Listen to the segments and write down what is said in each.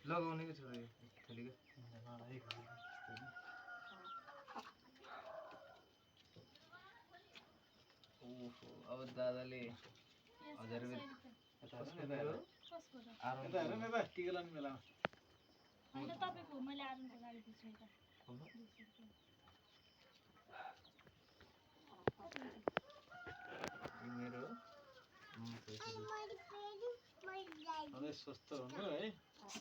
लगाउने के छोरा थलीको ओहो अब दादाले 1000 रुपैयाँ टिका लाउने बेलामा हैन तपाईको मैले आरुनको गाडी दिछु यता मेरो सधैँ स्वस्थ हुनु है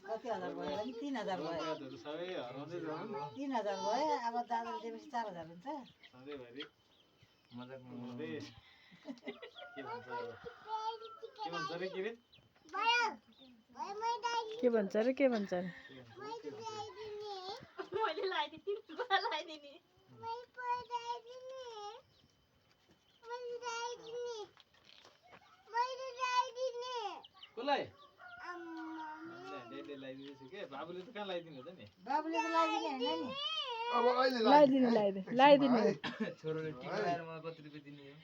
कति हजार भयो भने 3000 भयो सबै हराउँदै जानु 3000 भयो अब दादाले दिएपछि 4000 हुन्छ सधैँभरि मजाक हुँदै के भन्छ रे के रे के भन्छ रे के भन्छ रे मैले लाइदिए तिमीलाई लाइदिने कसलाई लाइदिँदैछु के बाबुले त कहाँ लाइदिनु हुन्छ नि बाबुले त लाइदिने हैन नि अब अहिले लाइदिने छोरोले टिका लाएर मलाई कति रुपैयाँ दिने हो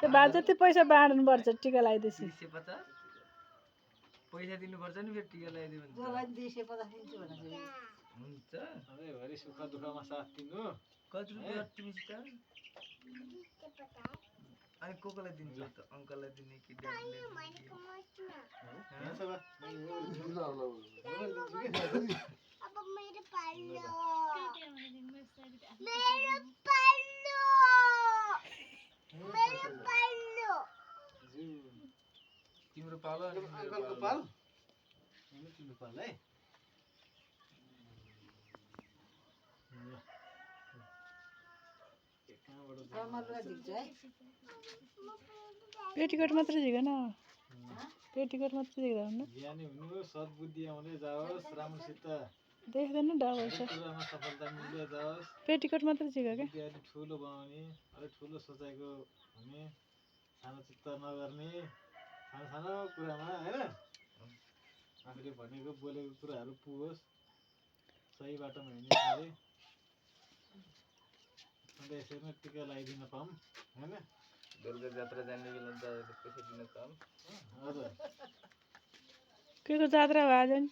त्यो बा जति पैसा बाँड्नु पर्छ टिका लगाइदिएपछि 250 पैसा दिनुपर्छ नि फेरि टिका लगाइदियो भने जोलाई 250 दिन्छु भनेको हुन्छ सधैँभरि सुख दुःखमा साथ दिनु कति रुपैयाँ तिमीसित अनि कोलाई दिन्छ त अङ्कललाई दिने कि ड्याडीले तिम्रो पालो अनि अङ्कलको पाल तिम्रो पाल है पेटीकोट मात्रै झिकेन पेटीकोट मात्रै झिक्दा हुन्न ज्ञानी हुनु सद्बुद्धि आउँदै जाओस् राम्रोसित देख्दैन डबल छ कुरामा सफलता मिल्दै जाओस् पेटीकोट मात्रै झिक्यो क्या विद्यार्थी ठुलो बनाउने अलिक ठुलो सोचाइको हुने सानो चित्त नगर्ने सानो सानो कुरामा होइन आफूले भनेको बोलेको कुराहरू पुगोस् सही बाटोमा हिँड्ने अरे अन्त यसरी नै टिका लगाइदिन पाऊँ होइन दुर्गा जात्रा जाने बेला दादाले पैसा दिन पाऊँ हजुर के को जात्रा भयो आज नि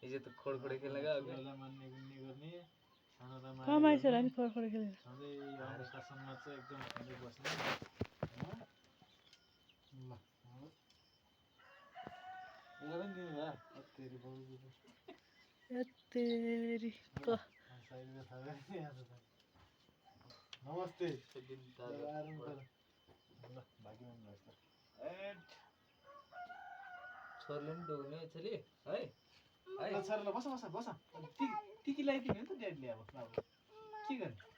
हिजो त खोडखोडे खेल्नका ठुलोलाई मान्ने गुन्ने गर्ने सानोलाई माया कमाइस होला नि खोर खेलेर सधैँ अनुशासनमा चाहिँ एकदम खाँदै बस्ने होइन ल यसलाई पनि दिनु भए तेरि बाउको तेरी क साइडमा थाहा नमस्ते आराम गर ल भाग्यमान भएछ छोरीले पनि डोग्ने छोरी है ल छोरा ल बस टिकी लगाइदिनु नि त ड्याडीले अब के गर्ने